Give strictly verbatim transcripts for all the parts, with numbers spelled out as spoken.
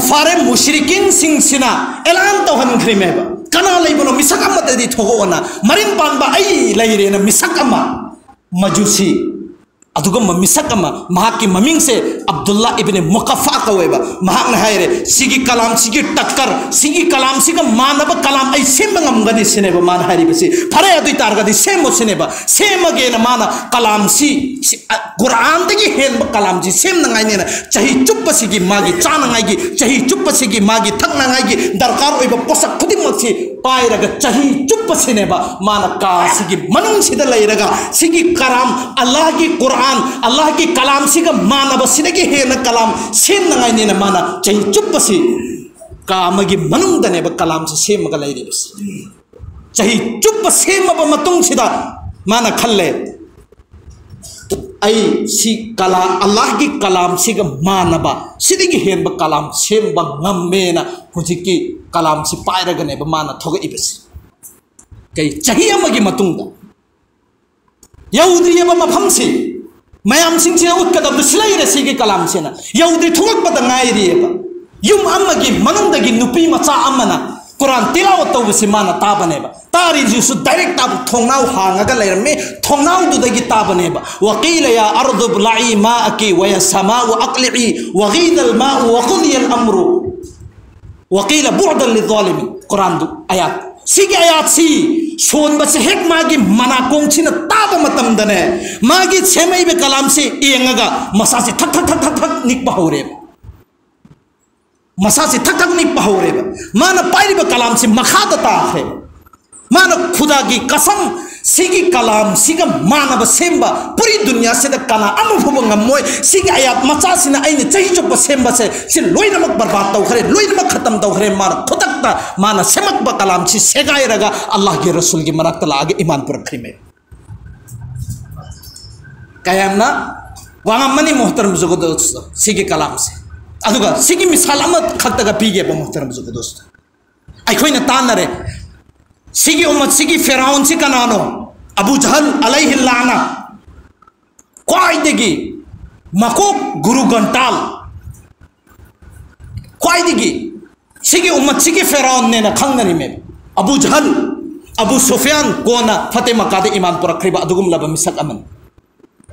ꯐꯔꯦ, ꯃꯨꯁ꯭ꯔꯤꯀꯤꯟꯁꯤꯡꯁꯤꯅ ꯑꯦꯂꯥꯟ ꯇꯧꯍꯟꯈ꯭ꯔꯤꯃꯦꯕ, "ꯀꯅꯥ ꯂꯩꯕꯅꯣ? ꯃꯤꯁꯛ ꯑꯃꯠꯇꯗꯤ ꯊꯣꯛꯂꯛꯑꯣꯅ, ꯃꯔꯤꯟ ꯄꯥꯟꯕ ꯑꯩ ꯂꯩꯔꯦꯅ", ꯃꯤꯁꯛ ꯑꯃ, ꯃꯖꯨꯁꯤ, ꯑꯗꯨꯒꯨꯝꯕ ꯃꯤꯁꯛ ꯑꯃ, ꯃꯍꯥꯛꯀꯤ ꯃꯃꯤꯡꯁꯦ ꯑꯕꯗꯨꯜꯂꯥ ꯏꯕꯅꯦ ꯃꯨꯀꯐꯥ ꯀꯧꯋꯦꯕ꯫ ꯃꯍꯥꯛꯅ ꯍꯥꯏꯔꯦ, "ꯁꯤꯒꯤ ꯀꯂꯥꯝꯁꯤꯒꯤ ꯇꯛꯀꯔ, ꯁꯤꯒꯤ ꯀꯂꯥꯝꯁꯤꯒ ꯃꯥꯟꯅꯕ ꯀꯂꯥꯝ ꯑꯩ ꯁꯦꯝꯕ ꯉꯝꯒꯅꯤ", ꯁꯤꯅꯦꯕ ꯃꯥꯅ ꯍꯥꯏꯔꯤꯕꯁꯤ꯫ "ꯐꯔꯦ, ꯑꯗꯨ ꯑꯣꯏ ꯇꯥꯔꯒꯗꯤ ꯁꯦꯝꯃꯣ", ꯁꯤꯅꯦꯕ꯫ ꯁꯦꯝꯃꯒꯦꯅ ꯃꯥꯅ ꯀꯂꯥꯝꯁꯤ, ꯁꯤ, ꯑ, ꯀꯨꯔꯥꯟꯗꯒꯤ ꯍꯦꯟꯕ ꯀꯂꯥꯝꯁꯤ ꯁꯦꯝꯅꯉꯥꯏꯅꯦꯅ ꯆꯍꯤ ꯆꯨꯞꯄꯁꯤꯒꯤ ꯃꯥꯒꯤ ꯆꯥꯅꯉꯥꯏꯒꯤ, ꯆꯍꯤ ꯆꯨꯞꯄꯁꯤꯒꯤ ꯃꯥꯒꯤ ꯊꯛꯅꯉꯥꯏꯒꯤ ꯗꯔꯀꯥꯔ ꯑꯣꯏꯕ ꯄꯣꯠꯁꯛ ꯈꯨꯗꯤꯡꯃꯛꯁꯤ ꯄꯥꯏꯔꯒ ꯆꯍꯤ ꯆꯨꯞꯄꯁꯤꯅꯦꯕ ꯃꯥꯅ ꯀꯥꯁꯤꯒꯤ ꯃꯅꯨꯡꯁꯤꯗ ꯂꯩꯔꯒ ꯁꯤꯒꯤ ꯀꯂꯥꯝ, ꯑꯜꯂꯥꯍꯒꯤ ꯀꯨꯔꯥꯟ, ꯑꯜꯂꯥꯍꯒꯤ ꯀꯂꯥꯝꯁꯤꯒ ꯃꯥꯟꯅꯕ, ꯁꯤꯗꯒꯤ ꯍꯦꯟꯅ ꯀꯂꯥꯝ ꯁꯦꯝꯅꯉꯥꯏꯅꯦꯅ ꯃꯥꯅ ꯆꯍꯤ ꯆꯨꯞꯄꯁꯤ ꯀꯥ ꯑꯃꯒꯤ ꯃꯅꯨꯡꯗꯅꯦꯕ ꯀꯂꯥꯝꯁꯤ ꯁꯦꯝꯃꯒ ꯂꯩꯔꯤꯕꯁꯤ꯫ ꯆꯍꯤ ꯆꯨꯞꯄ ꯁꯦꯝꯃꯕ ꯃꯇꯨꯡꯁꯤꯗ ꯃꯥꯅ ꯈꯜꯂꯦ, "ꯑꯩ ꯁꯤ ꯀꯂꯥ, ꯑꯜꯂꯥꯍꯒꯤ ꯀꯂꯥꯝꯁꯤꯒ ꯃꯥꯟꯅꯕ, ꯁꯤꯗꯒꯤ ꯍꯦꯟꯕ ꯀꯂꯥꯝ ꯁꯦꯝꯕ ꯉꯝꯃꯦꯅ" ꯍꯧꯖꯤꯛꯀꯤ ꯀꯂꯥꯝꯁꯤ ꯄꯥꯏꯔꯒꯅꯦꯕ ꯃꯥꯅ ꯊꯣꯛꯂꯛꯏꯕꯁꯤ꯫ ꯀꯩ, ꯆꯍꯤ ꯑꯃꯒꯤ ꯃꯇꯨꯡꯗ ꯌꯧꯗ꯭ꯔꯤꯑꯕ ꯃꯐꯝꯁꯤ꯫ ꯃꯌꯥꯝꯁꯤꯡꯁꯤꯅ ꯎꯠꯀꯗꯕꯗꯨ ꯁꯤ ꯂꯩꯔꯦ, ꯁꯤꯒꯤ ꯀꯂꯥꯝꯁꯤꯅ꯫ ꯌꯧꯗ꯭ꯔꯤ, ꯊꯣꯛꯂꯛꯄꯗ ꯉꯥꯏꯔꯤꯑꯕ꯫ ꯌꯨꯝ ꯑꯃꯒꯤ ꯃꯅꯨꯡꯗꯒꯤ ꯅꯨꯄꯤ ꯃꯆꯥ ꯑꯃꯅ ꯀꯨꯔꯥꯟ ꯇꯤꯂꯥꯋꯠ ꯇꯧꯕꯁꯤ ꯃꯥꯅ ꯇꯥꯕꯅꯦꯕ꯫ ꯇꯥꯔꯤꯁꯤꯁꯨ ꯗꯥꯏꯔꯦꯛ ꯇꯥꯕ, ꯊꯣꯡꯅꯥꯎ ꯍꯥꯡꯉꯒ ꯂꯩꯔꯝꯃꯤ, ꯊꯣꯡꯅꯥꯎꯗꯨꯗꯒꯤ ꯇꯥꯕꯅꯦꯕ꯫ "وقيل يا أرض ابلعي ماءك ويا سماء أقلعي وغيض الماء وقضي الأمر وقيل بعدا للظالمين"꯫ ꯀꯨꯔꯥꯟꯗꯨ ꯑꯌꯥꯠ꯫ ꯁꯤꯒꯤ ꯑꯌꯥꯠꯁꯤ ꯁꯣꯟꯕꯁꯦ ꯍꯦꯛ ꯃꯥꯒꯤ ꯃꯅꯥꯀꯣꯡꯁꯤꯅ ꯇꯥꯕ ꯃꯇꯝꯗꯅꯦ, ꯃꯥꯒꯤ ꯁꯦꯝꯃꯛꯏꯕ ꯀꯂꯥꯝꯁꯤ ꯌꯦꯡꯉꯒ ꯃꯁꯥꯁꯤ ꯊꯛ ꯊꯛ ꯊꯛ ꯊꯛ ꯊꯛ ꯅꯤꯛꯄ ꯍꯧꯔꯦꯕ꯫ ꯃꯁꯥꯁꯤ ꯊꯛ ꯊꯛ ꯅꯤꯛꯄ ꯍꯧꯔꯦꯕ꯫ ꯃꯥꯅ ꯄꯥꯏꯔꯤꯕ ꯀꯂꯥꯝꯁꯤ ꯃꯈꯥꯗ ꯇꯥꯈ꯭ꯔꯦꯕ꯫ ꯃꯥꯅ ꯈꯨꯗꯥꯒꯤ ꯀꯁꯝ, "ꯁꯤꯒꯤ ꯀꯂꯥꯝꯁꯤꯒ ꯃꯥꯟꯅꯕ ꯁꯦꯝꯕ ꯄꯨꯔꯤ ꯗꯨꯅꯤꯌꯥꯁꯤꯗ ꯀꯅꯥ ꯑꯃ ꯐꯥꯎꯕ ꯉꯝꯃꯣꯏ꯫ ꯁꯤꯒꯤ ꯑꯌꯥꯠ ꯃꯆꯥꯁꯤꯅ ꯑꯩꯅ ꯆꯍꯤ ꯆꯨꯞꯄ ꯁꯦꯝꯕꯁꯦ, ꯁꯤ ꯂꯣꯏꯅꯃꯛ ꯕꯔꯕꯥꯗ ꯇꯧꯈ꯭ꯔꯦ, ꯂꯣꯏꯅꯃꯛ ꯈꯇꯝ ꯇꯧꯈ꯭ꯔꯦ"꯫ ꯃꯥꯅ ꯈꯨꯗꯛꯇ ꯃꯥꯅ ꯁꯦꯝꯃꯛꯄ ꯀꯂꯥꯝꯁꯤ ꯁꯦꯒꯥꯏꯔꯒ ꯑꯜꯂꯥꯍꯒꯤ ꯔꯁꯨꯜꯒꯤ ꯃꯅꯥꯛꯇ ꯂꯥꯛꯑꯒ ꯏꯃꯥꯟ ꯄꯨꯔꯛꯈ꯭ꯔꯤꯃꯦ꯫ ꯀꯌꯥꯝꯅ ꯋꯥꯉꯝꯃꯅꯤ, ꯃꯣꯍꯇꯔꯝ ꯖꯨꯒꯗꯣꯁꯇꯣ, ꯁꯤꯒꯤ ꯀꯂꯥꯝꯁꯦ꯫ ꯑꯗꯨꯒ ꯁꯤꯒꯤ ꯃꯤꯁꯥꯜ ꯑꯃꯈꯛꯇꯒ ꯄꯤꯒꯦꯕ, ꯃꯣꯍꯇꯔꯝ ꯖꯨꯒꯗꯣꯁꯇꯣ꯫ ꯑꯩꯈꯣꯏꯅ ꯇꯥꯟꯅꯔꯦ, ꯁꯤꯒꯤ ꯎꯝꯃꯠꯁꯤꯒꯤ ꯐꯤꯔꯥꯎꯟꯁꯤ ꯀꯅꯥꯅꯣ? ꯑꯕꯨ ꯖꯍꯜ ꯑꯂꯩꯍꯤ ꯂꯥꯅ꯫ ꯈ꯭ꯋꯥꯏꯗꯒꯤ ꯃꯀꯣꯛ ꯒꯨꯔꯨ ꯒꯟꯇꯥꯜ, ꯈ꯭ꯋꯥꯏꯗꯒꯤ ꯁꯤꯒꯤ ꯎꯝꯃꯠꯁꯤꯒꯤ ꯐꯦꯔꯥꯎꯟꯅꯦꯅ ꯈꯪꯅꯔꯤꯃꯦ꯫ ꯑꯕꯨ ꯖꯍꯜ, ꯑꯕꯨ ꯁꯨꯐꯤꯌꯥꯟ, ꯀꯣꯟꯅ ꯐꯇꯦ ꯃꯛꯀꯥꯗ ꯏꯃꯥꯟ ꯄꯨꯔꯛꯈ꯭ꯔꯤꯕ ꯑꯗꯨꯒꯨꯝꯂꯕ ꯃꯤꯁꯛ ꯑꯃꯅꯤ꯫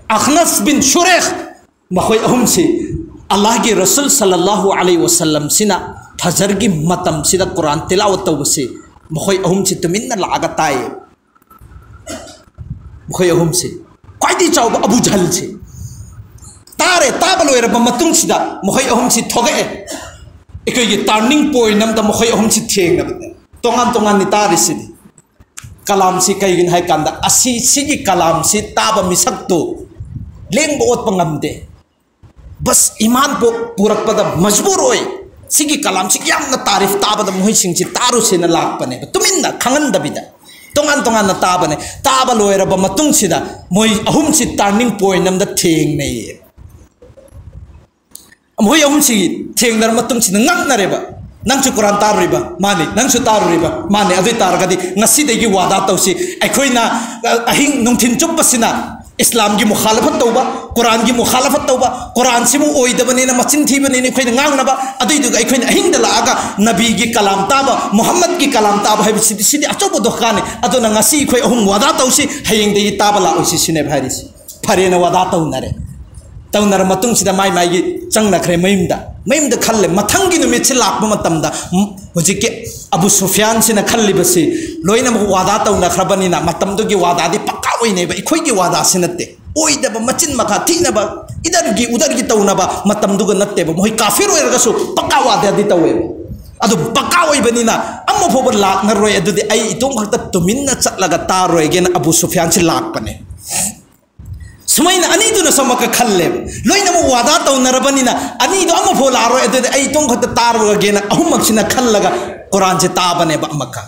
ꯑꯈꯅꯁ ꯕꯤꯟ ꯁꯨꯔꯦꯈ, ꯃꯈꯣꯏ ꯑꯍꯨꯝꯁꯤ ꯑꯜꯂꯥꯍꯒꯤ ꯔꯁꯨꯜ ꯁꯜꯂꯜꯂꯥꯍꯨ ꯑꯂꯩꯍꯤ ꯋꯁꯜꯂꯝꯁꯤꯅ ꯐꯖꯔꯒꯤ ꯃꯇꯝꯁꯤꯗ ꯀꯨꯔꯥꯟ ꯇꯤꯂꯥꯋꯠ ꯇꯧꯕꯁꯤ ꯃꯈꯣꯏ ꯑꯍꯨꯝꯁꯤ ꯇꯨꯃꯤꯟꯅ ꯂꯥꯛꯑꯒ ꯇꯥꯏꯌꯦ꯫ ꯃꯈꯣꯏ ꯑꯍꯨꯝꯁꯤ, ꯈ꯭ꯋꯥꯏꯗꯒꯤ ꯆꯥꯎꯕ ꯑꯕꯨ ꯖꯍꯜꯁꯤ ꯇꯥꯔꯦ꯫ ꯇꯥꯕ ꯂꯣꯏꯔꯕ ꯃꯇꯨꯡꯁꯤꯗ ꯃꯈꯣꯏ ꯑꯍꯨꯝꯁꯤ ꯊꯣꯛꯂꯛꯑꯦ꯫ ꯑꯩꯈꯣꯏꯒꯤ ꯇꯥꯔꯅꯤꯡ ꯄꯣꯏꯟ ꯑꯝꯗ ꯃꯈꯣꯏ ꯑꯍꯨꯝꯁꯤ ꯊꯦꯡꯅꯕꯅꯦ꯫ ꯇꯣꯉꯥꯟ ꯇꯣꯉꯥꯟꯅ ꯇꯥꯔꯤꯁꯤꯗꯤ꯫ ꯀꯂꯥꯝꯁꯤ ꯀꯩꯒꯤꯅꯣ ꯍꯥꯏ ꯀꯥꯟꯗ, ꯑꯁꯤ, ꯁꯤꯒꯤ ꯀꯂꯥꯝꯁꯤ ꯇꯥꯕ ꯃꯤꯁꯛꯇꯨ ꯂꯦꯡꯕ ꯑꯣꯠꯄ ꯉꯝꯗꯦ꯫ ꯕꯁ ꯏꯃꯥꯟ ꯄꯣ-, ꯄꯨꯔꯛꯄꯗ ꯃꯖꯕꯨꯔ ꯑꯣꯏ꯫ ꯁꯤꯒꯤ ꯀꯂꯥꯝꯁꯤ ꯌꯥꯝꯅ ꯇꯥꯔꯤꯐ ꯇꯥꯕꯗ ꯃꯈꯣꯏꯁꯤꯡꯁꯤ ꯇꯥꯔꯨꯁꯦꯅ ꯂꯥꯛꯄꯅꯦꯕ, ꯇꯨꯃꯤꯟꯅ ꯈꯪꯍꯟꯗꯕꯤꯗ꯫ ꯇꯣꯉꯥꯟ ꯇꯣꯉꯥꯟꯅ ꯇꯥꯕꯅꯦ꯫ ꯇꯥꯕ ꯂꯣꯏꯔꯕ ꯃꯇꯨꯡꯁꯤꯗ ꯃꯣꯏ ꯑꯍꯨꯝꯁꯤ ꯇꯥꯔꯅꯤꯡ ꯄꯣꯏꯟ ꯑꯃꯗ ꯊꯦꯡꯅꯩꯌꯦ꯫ ꯃꯈꯣꯏ ꯑꯍꯨꯝꯁꯤ ꯊꯦꯡꯅꯔ ꯃꯇꯨꯡꯁꯤꯗ ꯉꯛꯅꯔꯦꯕ꯫ "ꯅꯪꯁꯨ ꯀꯨꯔꯥꯟ ꯇꯥꯔꯨꯔꯤꯕ?" "ꯃꯥꯅꯤ꯫ ꯅꯪꯁꯨ ꯇꯥꯔꯨꯔꯤꯕ?" "ꯃꯥꯅꯤ꯫ ꯑꯗꯨ ꯑꯣꯏ ꯇꯥꯔꯒꯗꯤ ꯉꯁꯤꯗꯒꯤ ꯋꯥꯗꯥ ꯇꯧꯁꯤ꯫ ꯑꯩꯈꯣꯏꯅ, ꯑ, ꯑꯍꯤꯡ ꯅꯨꯡꯊꯤꯟ ꯆꯨꯞꯄꯁꯤꯅ ꯏꯁꯂꯥꯝꯒꯤ ꯃꯨꯈꯥꯂꯐꯠ ꯇꯧꯕ, ꯀꯨꯔꯥꯟꯒꯤ ꯃꯨꯈꯥꯂꯐꯠ ꯇꯧꯕ, ꯀꯨꯔꯥꯟꯁꯤꯕꯨ ꯑꯣꯏꯗꯕꯅꯤꯅ, ꯃꯆꯤꯟ ꯊꯤꯕꯅꯤꯅ ꯑꯩꯈꯣꯏꯅ ꯉꯥꯡꯅꯕ, ꯑꯗꯨꯏꯗꯨꯒ ꯑꯩꯈꯣꯏꯅ ꯑꯍꯤꯡꯗ ꯂꯥꯛꯑꯒ ꯅꯕꯤꯒꯤ ꯀꯂꯥꯝ ꯇꯥꯕ, ꯃꯨꯍꯝꯃꯗꯀꯤ ꯀꯂꯥꯝ ꯇꯥꯕ ꯍꯥꯏꯕꯁꯤꯗꯤ, ꯁꯤꯗꯤ ꯑꯆꯧꯕ ꯗꯣꯈꯥꯅꯤ꯫ ꯑꯗꯨꯅ ꯉꯁꯤ ꯑꯩꯈꯣꯏ ꯑꯍꯨꯝ ꯋꯥꯗꯥ ꯇꯧꯁꯤ, ꯍꯌꯦꯡꯗꯒꯤ ꯇꯥꯕ ꯂꯥꯛꯑꯣꯏꯁꯤ", ꯁꯤꯅꯦꯕ ꯍꯥꯏꯔꯤꯁꯤ꯫ ꯐꯔꯦꯅ ꯋꯥꯗꯥ ꯇꯧꯅꯔꯦ꯫ ꯇꯧꯅꯔ ꯃꯇꯨꯡꯁꯤꯗ ꯃꯥꯏ ꯃꯥꯏꯒꯤ ꯆꯪꯅꯈ꯭ꯔꯦ ꯃꯌꯨꯝꯗ꯫ ꯃꯌꯨꯝꯗ ꯈꯜꯂꯦ, ꯃꯊꯪꯒꯤ ꯅꯨꯃꯤꯠꯁꯤ ꯂꯥꯛꯄ ꯃꯇꯝꯗ, ꯎꯝ, ꯍꯧꯖꯤꯛꯀꯤ ꯑꯕꯨ ꯁꯨꯐꯤꯌꯥꯟꯁꯤꯅ ꯈꯜꯂꯤꯕꯁꯤ, ꯂꯣꯏꯅꯃꯛ ꯋꯥꯗꯥ ꯇꯧꯅꯈ꯭ꯔꯕꯅꯤꯅ, ꯃꯇꯝꯗꯨꯒꯤ ꯋꯥꯗꯥꯗꯤ ꯄꯛꯀꯥ ꯑꯣꯏꯅꯦꯕ, ꯑꯩꯈꯣꯏꯒꯤ ꯋꯥꯗꯥꯁꯤ ꯅꯠꯇꯦ꯫ ꯑꯣꯏꯗꯕ, ꯃꯆꯤꯟ ꯃꯈꯥ ꯊꯤꯅꯕ, ꯏꯗꯔꯒꯤ ꯎꯗꯔꯒꯤ ꯇꯧꯅꯕ ꯃꯇꯝꯗꯨꯒ ꯅꯠꯇꯦꯕ꯫ ꯃꯣꯏ ꯀꯥꯐꯤꯔ ꯑꯣꯏꯔꯒꯁꯨ ꯄꯛꯀꯥ ꯋꯥꯗꯥꯗꯤ ꯇꯧꯋꯦꯕ꯫ ꯑꯗꯨ ꯄꯛꯀꯥ ꯑꯣꯏꯕꯅꯤꯅ ꯑꯃ ꯐꯥꯎꯕ ꯂꯥꯛꯅꯔꯣꯏ꯫ ꯑꯗꯨꯗꯤ ꯑꯩ ꯏꯇꯣꯝ ꯈꯛꯇ ꯇꯨꯃꯤꯟꯅ ꯆꯠꯂꯒ ꯇꯥꯔꯣꯏꯒꯦꯅ ꯑꯕꯨ ꯁꯨꯐꯤꯌꯥꯟꯁꯤ ꯂꯥꯛꯄꯅꯦ꯫ ꯁꯨꯃꯥꯏꯅ ꯑꯅꯤꯗꯨꯅꯁꯨ ꯑꯃꯨꯛꯀ ꯈꯜꯂꯦꯕ, ꯂꯣꯏꯅꯃꯛ ꯋꯥꯗꯥ ꯇꯧꯅꯔꯕꯅꯤꯅ ꯑꯅꯤꯗꯣ ꯑꯃꯐꯥꯎ ꯂꯥꯛꯑꯔꯣꯏ, ꯑꯗꯨꯗꯤ ꯑꯩ ꯏꯇꯣꯝ ꯈꯛꯇ ꯇꯥꯔꯨꯔꯒꯦꯅ ꯑꯍꯨꯝꯃꯛꯁꯤꯅ ꯈꯜꯂꯒ ꯀꯨꯔꯥꯟꯁꯦ ꯇꯥꯕꯅꯦꯕ꯫ ꯑꯃꯨꯛꯀ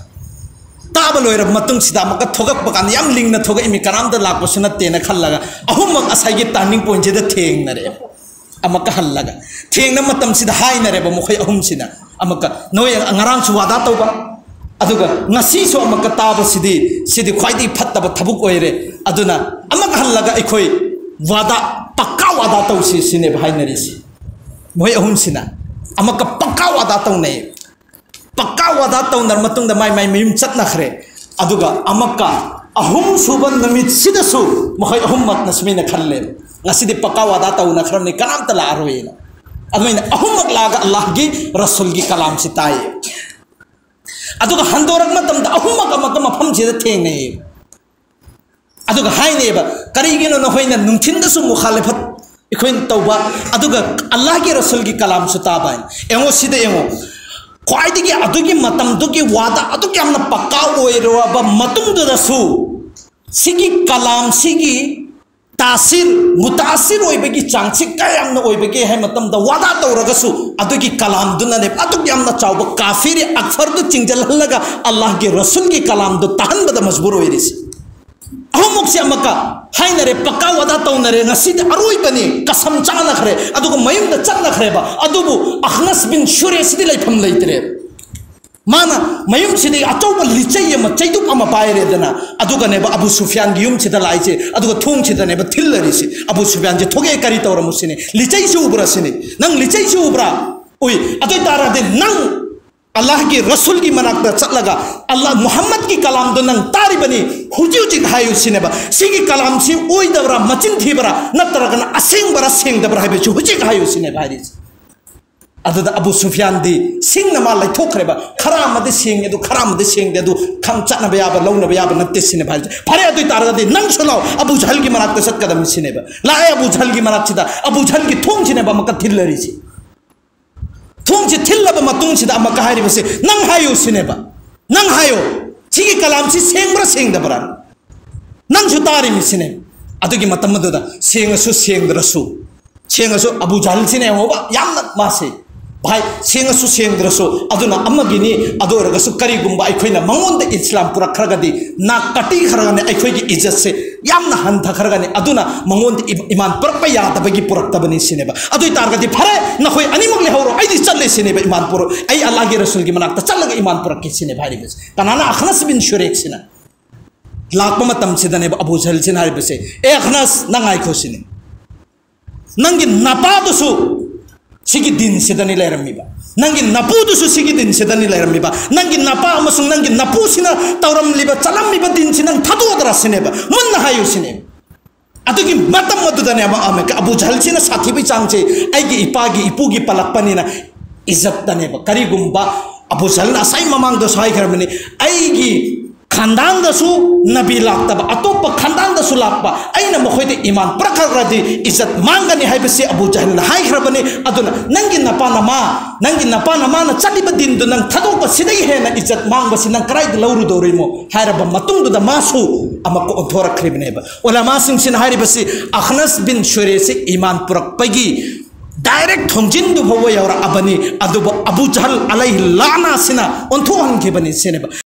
ꯇꯥꯕ ꯂꯣꯏꯔꯕ ꯃꯇꯨꯡꯁꯤꯗ ꯑꯃꯨꯛꯀ ꯊꯣꯛꯂꯛꯄ ꯀꯥꯟꯗ ꯌꯥꯝ ꯂꯤꯡꯅ ꯊꯣꯛꯂꯛꯏꯃꯤ, ꯀꯅꯥꯝꯇ ꯂꯥꯛꯄꯁꯨ ꯅꯠꯇꯦꯅ ꯈꯜꯂꯒ ꯑꯍꯨꯝꯃꯛ ꯉꯁꯥꯏꯒꯤ ꯇꯥꯔꯅꯤꯡ ꯄꯣꯏꯟꯁꯤꯗ ꯊꯦꯡꯅꯔꯦꯕ꯫ ꯑꯃꯨꯛꯀ ꯍꯜꯂꯒ ꯊꯦꯡꯅ ꯃꯇꯝꯁꯤꯗ ꯍꯥꯏꯅꯔꯦꯕ ꯃꯈꯣꯏ ꯑꯍꯨꯝꯁꯤꯅ, ꯑꯃꯨꯛꯀ ꯅꯣꯏ ꯉꯔꯥꯡꯁꯨ ꯋꯥꯗꯥ ꯇꯧꯕ, ꯑꯗꯨꯒ ꯉꯁꯤꯁꯨ ꯑꯃꯨꯛꯀ ꯇꯥꯕꯁꯤꯗꯤ, ꯁꯤꯗꯤ ꯈ꯭ꯋꯥꯏꯗꯒꯤ ꯐꯠꯇꯕ ꯊꯕꯛ ꯑꯣꯏꯔꯦ꯫ ꯑꯗꯨꯅ ꯑꯃꯨꯛꯀ ꯍꯜꯂꯒ ꯑꯩꯈꯣꯏ ꯋꯥꯗꯥ, ꯄꯛꯀꯥ ꯋꯥꯗꯥ ꯇꯧꯁꯤ ꯁꯤꯅꯦꯕ ꯍꯥꯏꯅꯔꯤꯁꯤ꯫ ꯃꯣꯏ ꯑꯍꯨꯝꯁꯤꯅ ꯑꯃꯨꯛꯀ ꯄꯛꯀꯥ ꯋꯥꯗꯥ ꯇꯧꯅꯩ꯫ ꯄꯛꯀꯥ ꯋꯥꯗꯥ ꯇꯧꯅꯔ ꯃꯇꯨꯡꯗ ꯃꯥꯏ ꯃꯥꯏ ꯃꯌꯨꯝ ꯆꯠꯅꯈ꯭ꯔꯦ꯫ ꯑꯗꯨꯒ ꯑꯃꯨꯛꯀ ꯑꯍꯨꯝꯁꯨꯕ ꯅꯨꯃꯤꯠꯁꯤꯗꯁꯨ ꯃꯈꯣꯏ ꯑꯍꯨꯝꯃꯛꯅ ꯁꯨꯃꯥꯏꯅ ꯈꯜꯂꯦꯕ, "ꯉꯁꯤꯗꯤ ꯄꯛꯀꯥ ꯋꯥꯗꯥ ꯇꯧꯅꯈ꯭ꯔꯕꯅꯤ, ꯀꯅꯥꯝꯇ ꯂꯥꯛꯑꯔꯣꯏꯅ"꯫ ꯑꯗꯨꯃꯥꯏꯅ ꯑꯍꯨꯝꯃꯛ ꯂꯥꯛꯑꯒ ꯑꯜꯂꯥꯍꯒꯤ ꯔꯁꯨꯜꯒꯤ ꯀꯂꯥꯝꯁꯤ ꯇꯥꯏꯌꯦ꯫ ꯑꯗꯨꯒ ꯍꯟꯗꯣꯔꯛꯄ ꯃꯇꯝꯗ ꯑꯍꯨꯝꯃꯛ ꯑꯃꯨꯛꯀ ꯃꯐꯝꯁꯤꯗ ꯊꯦꯡꯅꯩꯌꯦ꯫ ꯑꯗꯨꯒ ꯍꯥꯏꯅꯩꯕ, "ꯀꯔꯤꯒꯤꯅꯣ ꯅꯈꯣꯏꯅ ꯅꯨꯡꯊꯤꯟꯗꯁꯨ ꯃꯨꯈꯥꯂꯤꯐꯠ ꯑꯩꯈꯣꯏꯅ ꯇꯧꯕ, ꯑꯗꯨꯒ ꯑꯜꯂꯥꯍꯒꯤ ꯔꯁꯨꯜꯒꯤ ꯀꯂꯥꯝꯁꯨ ꯇꯥꯕ?" ꯍꯥꯏꯅ꯫ ꯌꯦꯡꯉꯣ, ꯁꯤꯗ ꯌꯦꯡꯉꯣ, ꯈ꯭ꯋꯥꯏꯗꯒꯤ ꯑꯗꯨꯒꯤ ꯃꯇꯝꯗꯨꯒꯤ ꯋꯥꯗ ꯑꯗꯨꯛ ꯌꯥꯝꯅ ꯄꯛꯀꯥ ꯑꯣꯏꯔꯕ ꯃꯇꯨꯡꯗꯨꯗꯁꯨ ꯁꯤꯒꯤ ꯀꯂꯥꯝꯁꯤꯒꯤ ꯇꯥꯁꯤꯔ, ꯃꯨꯇꯥꯁꯤꯔ ꯑꯣꯏꯕꯒꯤ ꯆꯥꯡꯁꯤ ꯀꯌꯥꯝꯅ ꯑꯣꯏꯕꯒꯦ ꯍꯥꯏ ꯃꯇꯝꯗ, ꯋꯥꯗꯥ ꯇꯧꯔꯒꯁꯨ ꯑꯗꯨꯒꯤ ꯀꯂꯥꯝꯗꯨꯅꯅꯦ ꯑꯗꯨꯛ ꯌꯥꯝꯅ ꯆꯥꯎꯕ ꯀꯥꯐꯤꯔꯤ ꯑꯛꯐꯔꯗꯨ ꯆꯤꯡꯁꯤꯜꯍꯜꯂꯒ ꯑꯜꯂꯥꯍꯒꯤ ꯔꯁꯨꯜꯒꯤ ꯀꯂꯥꯝꯗꯨ ꯇꯥꯍꯟꯕꯗ ꯃꯖꯕꯨꯔ ꯑꯣꯏꯔꯤꯁꯤ꯫ ꯑꯍꯨꯝꯃꯛꯁꯦ ꯑꯃꯨꯛꯀ ꯍꯥꯏꯅꯔꯦ, ꯄꯛꯀꯥ ꯋꯥꯗꯥ ꯇꯧꯅꯔꯦ, "ꯉꯁꯤꯗꯤ ꯑꯔꯣꯏꯕꯅꯤ", ꯀꯁꯝ ꯆꯥꯅꯈ꯭ꯔꯦ꯫ ꯑꯗꯨꯒ ꯃꯌꯨꯝꯗ ꯆꯠꯅꯈ꯭ꯔꯦꯕ꯫ ꯑꯗꯨꯕꯨ ꯑꯍꯅꯁ ꯕꯤꯟ ꯁꯨꯔꯦꯁꯤꯗꯤ ꯂꯩꯐꯝ ꯂꯩꯇ꯭ꯔꯦ꯫ ꯃꯥꯅ ꯃꯌꯨꯝꯁꯤꯗꯒꯤ ꯑꯆꯧꯕ ꯂꯤꯆꯩ ꯑꯃ, ꯆꯩꯗꯨꯞ ꯑꯃ ꯄꯥꯏꯔꯦꯗꯅ, ꯑꯗꯨꯒꯅꯦꯕ ꯑꯕꯨ ꯁꯨꯐꯤꯌꯥꯟꯒꯤ ꯌꯨꯝꯁꯤꯗ ꯂꯥꯛꯏꯁꯦ, ꯑꯗꯨꯒ ꯊꯣꯡꯁꯤꯗꯅꯦꯕ ꯊꯤꯜꯂꯔꯤꯁꯦ꯫ ꯑꯕꯨ ꯁꯨꯐꯤꯌꯥꯟꯁꯦ ꯊꯣꯛꯑꯦ, "ꯀꯔꯤ ꯇꯧꯔꯝꯃꯣ ꯁꯤꯅꯤ? ꯂꯤꯆꯩꯁꯤ ꯎꯕ꯭ꯔꯥ ꯁꯤꯅꯤ? ꯅꯪ ꯂꯤꯆꯩꯁꯤ ꯎꯕ꯭ꯔꯥ? ꯎꯏ꯫ ꯑꯗꯨ ꯑꯣꯏ ꯇꯥꯔꯗꯤ ꯅꯪ ꯑꯜꯂꯥꯍꯒꯤ ꯔꯁꯨꯜꯒꯤ ꯃꯅꯥꯛꯇ ꯆꯠꯂꯒ, ꯑꯜꯂꯥꯍ ꯃꯨꯍꯝꯃꯗꯀꯤ ꯀꯂꯥꯝꯗꯣ ꯅꯪ ꯇꯥꯔꯤꯕꯅꯤ, ꯍꯧꯖꯤꯛ ꯍꯧꯖꯤꯛ ꯍꯥꯏꯌꯨ ꯁꯤꯅꯦꯕ꯫ ꯁꯤꯒꯤ ꯀꯂꯥꯝꯁꯤ ꯑꯣꯏꯗꯕ꯭ꯔꯥ, ꯃꯆꯤꯟ ꯊꯤꯕ꯭ꯔꯥ, ꯅꯠꯇ꯭ꯔꯒꯅ ꯑꯁꯦꯡꯕꯔꯥ, ꯁꯦꯡꯗꯕ꯭ꯔꯥ ꯍꯥꯏꯕꯁꯤ ꯍꯧꯖꯤꯛ ꯍꯥꯏꯌꯨ ꯁꯤꯅꯦꯕ ꯍꯥꯏꯔꯤꯁꯦ꯫ ꯑꯗꯨꯗ ꯑꯕꯨ ꯁꯨꯐꯤꯌꯥꯟꯗꯤ ꯁꯤꯡꯅ ꯃꯥ ꯂꯩꯊꯣꯛꯈ꯭ꯔꯦꯕ꯫ "ꯈꯔ ꯑꯃꯗꯤ ꯁꯦꯡꯉꯦ, ꯑꯗꯨ ꯈꯔ ꯑꯃꯗꯤ ꯁꯦꯡꯗꯦ, ꯑꯗꯨ ꯈꯪ ꯆꯠꯅꯕ ꯌꯥꯕ, ꯂꯧꯅꯕ ꯌꯥꯕ ꯅꯠꯇꯦ" ꯁꯤꯅꯦꯕ ꯍꯥꯏꯔꯤꯁꯦ꯫ "ꯐꯔꯦ, ꯑꯗꯨ ꯑꯣꯏ ꯇꯥꯔꯒꯗꯤ ꯅꯪꯁꯨ ꯂꯥꯎ, ꯑꯕꯨ ꯖꯍꯜꯒꯤ ꯃꯅꯥꯛꯇ ꯆꯠꯀꯗꯕꯅꯤ" ꯁꯤꯅꯦꯕ꯫ ꯂꯥꯛꯑꯦ ꯑꯕꯨ ꯖꯍꯜꯒꯤ ꯃꯅꯥꯛꯁꯤꯗ, ꯑꯕꯨ ꯖꯍꯜꯒꯤ ꯊꯣꯡꯁꯤꯅꯦꯕ ꯑꯃꯨꯛꯀ ꯊꯤꯜꯂꯔꯤꯁꯤ꯫ ꯊꯣꯡꯁꯤ ꯊꯤꯜꯂꯕ ꯃꯇꯨꯡꯁꯤꯗ ꯑꯃꯨꯛꯀ ꯍꯥꯏꯔꯤꯕꯁꯤ, "ꯅꯪ ꯍꯥꯏꯌꯨ" ꯁꯤꯅꯦꯕ꯫ "ꯅꯪ ꯍꯥꯏꯌꯣ, ꯁꯤꯒꯤ ꯀꯂꯥꯝꯁꯤ ꯁꯦꯡꯕ꯭ꯔꯥ ꯁꯦꯡꯗꯕ꯭ꯔꯥ? ꯅꯪꯁꯨ ꯇꯥꯔꯤꯃꯤ" ꯁꯤꯅꯦ꯫ ꯑꯗꯨꯒꯤ ꯃꯇꯝ ꯑꯗꯨꯗ ꯁꯦꯡꯉꯁꯨ ꯁꯦꯡꯗ꯭ꯔꯁꯨ, ꯁꯦꯡꯉꯁꯨ ꯑꯕꯨ ꯖꯍꯜꯁꯤꯅ ꯌꯦꯡꯉꯣꯕ, ꯌꯥꯝꯅ ꯃꯥꯁꯦ, "ꯚꯥꯏ, ꯁꯦꯡꯉꯁꯨ ꯁꯦꯡꯗ꯭ꯔꯁꯨ, ꯑꯗꯨꯅ ꯑꯃꯒꯤꯅꯤ, ꯑꯗꯨ ꯑꯣꯏꯔꯒꯁꯨ ꯀꯔꯤꯒꯨꯝꯕ ꯑꯩꯈꯣꯏꯅ ꯃꯉꯣꯟꯗ ꯏꯁꯂꯥꯝ ꯄꯨꯔꯛꯈ꯭ꯔꯒꯗꯤ, ꯅꯥꯛ ꯀꯠꯄꯤꯈ꯭ꯔꯒꯅꯤ, ꯑꯩꯈꯣꯏꯒꯤ ꯏꯖꯠꯁꯦ ꯌꯥꯝꯅ ꯍꯟꯊꯈ꯭ꯔꯒꯅꯤ, ꯑꯗꯨꯅ ꯃꯉꯣꯟꯗ ꯏ-, ꯏꯃꯥꯟ ꯄꯨꯔꯛꯄ ꯌꯥꯗꯕꯒꯤ ꯄꯨꯔꯛꯇꯕꯅꯤ" ꯁꯤꯅꯦꯕ꯫ "ꯑꯗꯨ ꯑꯣꯏ ꯇꯥꯔꯒꯗꯤ ꯐꯔꯦ, ꯅꯈꯣꯏ ꯑꯅꯤꯃꯛ ꯂꯩꯍꯧꯔꯣ, ꯑꯩꯗꯤ ꯆꯠꯂꯦ" ꯁꯤꯅꯦꯕ꯫ "ꯏꯃꯥꯟ ꯄꯨꯔꯛ-, ꯑꯩ ꯑꯜꯂꯥꯍꯒꯤ ꯔꯁꯨꯜꯒꯤ ꯃꯅꯥꯛꯇ ꯆꯠꯂꯒ ꯏꯃꯥꯟ ꯄꯨꯔꯛꯀꯦ" ꯁꯤꯅꯦꯕ ꯍꯥꯏꯔꯤꯕꯁꯦ꯫ ꯀꯅꯥꯅ? ꯑꯈꯅꯁ ꯕꯤꯟ ꯁꯨꯔꯦꯛꯁꯤꯅ꯫ ꯂꯥꯛꯄ ꯃꯇꯝꯁꯤꯗꯅꯦꯕ ꯑꯕꯨ ꯖꯍꯜꯁꯤꯅ ꯍꯥꯏꯔꯤꯕꯁꯦ, "ꯑꯦ ꯑꯈꯅꯁ, ꯅꯪ ꯉꯥꯏꯈꯣ" ꯁꯤꯅꯦ꯫ "ꯅꯪꯒꯤ ꯅꯄꯥꯗꯨꯁꯨ ꯁꯤꯒꯤ ꯗꯤꯟꯁꯤꯗꯅꯤ ꯂꯩꯔꯝꯃꯤꯕ꯫ ꯅꯪꯒꯤ ꯅꯄꯨꯗꯨꯁꯨ ꯁꯤꯒꯤ ꯗꯤꯟꯁꯤꯗꯅꯤ ꯂꯩꯔꯝꯃꯤꯕ꯫ ꯅꯪꯒꯤ ꯅꯄꯥ ꯑꯃꯁꯨꯡ ꯅꯪꯒꯤ ꯅꯄꯨꯁꯤꯅ ꯇꯧꯔꯝꯂꯤꯕ, ꯆꯠꯂꯝꯃꯤꯕ ꯗꯤꯟꯁꯤ ꯅꯪ ꯊꯥꯗꯣꯛꯑꯗ꯭ꯔꯥ ꯁꯤꯅꯦꯕ꯫ ꯃꯨꯟꯅ ꯍꯥꯏꯌꯨ ꯁꯤꯅꯦꯕ꯫ ꯑꯗꯨꯒꯤ ꯃꯇꯝ ꯑꯗꯨꯗꯅꯦꯕ ꯑꯃ ꯑꯕꯨ ꯖꯍꯜꯁꯤꯅ ꯁꯥꯊꯤꯕꯒꯤ ꯆꯥꯡꯁꯦ, ꯑꯩꯒꯤ ꯏꯄꯥꯒꯤ ꯏꯄꯨꯒꯤ ꯄꯜꯂꯛꯄꯅꯤꯅ ꯏꯖꯠꯇꯅꯦꯕ꯫ ꯀꯔꯤꯒꯨꯝꯕ ꯑꯕꯨ ꯖꯍꯜꯅ ꯉꯁꯥꯏ ꯃꯃꯥꯡꯗꯁꯨ ꯍꯥꯏꯈ꯭ꯔꯕꯅꯤ, ꯑꯩꯒꯤ ꯈꯥꯟꯗꯥꯟꯗꯁꯨ ꯅꯕꯤ ꯂꯥꯛꯇꯕ, ꯑꯇꯣꯞꯄ ꯈꯥꯟꯗꯥꯟꯗꯁꯨ ꯂꯥꯛꯄ, ꯑꯩꯅ ꯃꯈꯣꯏꯗ ꯏꯃꯥꯟ ꯄꯨꯔꯛꯈ꯭ꯔꯗꯤ ꯏꯖꯠ ꯃꯥꯡꯒꯅꯤ ꯍꯥꯏꯕꯁꯤ ꯑꯕꯨ ꯖꯍꯜꯅ ꯍꯥꯏꯈ꯭ꯔꯕꯅꯤ꯫ ꯑꯗꯨꯅ ꯅꯪꯒꯤ ꯅꯄꯥ ꯅꯃꯥ, ꯅꯪꯒꯤ ꯅꯄꯥ ꯅꯃꯥꯅ ꯆꯠꯂꯤꯕ ꯗꯤꯟꯗꯨ ꯅꯪ ꯊꯥꯗꯣꯛꯄꯁꯤꯗꯒꯤ ꯍꯦꯟꯅ ꯏꯖꯠ ꯃꯥꯡꯕꯁꯤ ꯅꯪ ꯀꯗꯥꯏꯗ ꯂꯧꯔꯨꯗꯧꯔꯤꯃꯣ ꯍꯥꯏꯔꯕ ꯃꯇꯨꯡꯗꯨꯗ ꯃꯥꯁꯨ ꯑꯃꯨꯛꯀ ꯑꯣꯟꯊꯣꯔꯛꯈ꯭ꯔꯤꯕꯅꯦꯕ꯫ ꯎꯂꯃꯥꯁꯤꯡꯁꯤꯅ ꯍꯥꯏꯔꯤꯕꯁꯤ ꯑꯈꯅꯁ ꯕꯤꯟ ꯁꯨꯔꯦꯁꯤ ꯏꯃꯥꯟ ꯄꯨꯔꯛꯄꯒꯤ ꯗꯥꯏꯔꯦꯛ ꯊꯣꯡꯖꯤꯟꯗꯨ ꯐꯥꯎꯕ ꯌꯧꯔꯛꯑꯕꯅꯤ, ꯑꯗꯨꯕꯨ ꯑꯕꯨ ꯖꯍꯜ ꯑꯂꯩꯍꯤ ꯂꯥꯅꯥꯁꯤꯅ ꯑꯣꯟꯊꯣꯛꯍꯟꯈꯤꯕꯅꯤ ꯁꯤꯅꯦꯕ꯫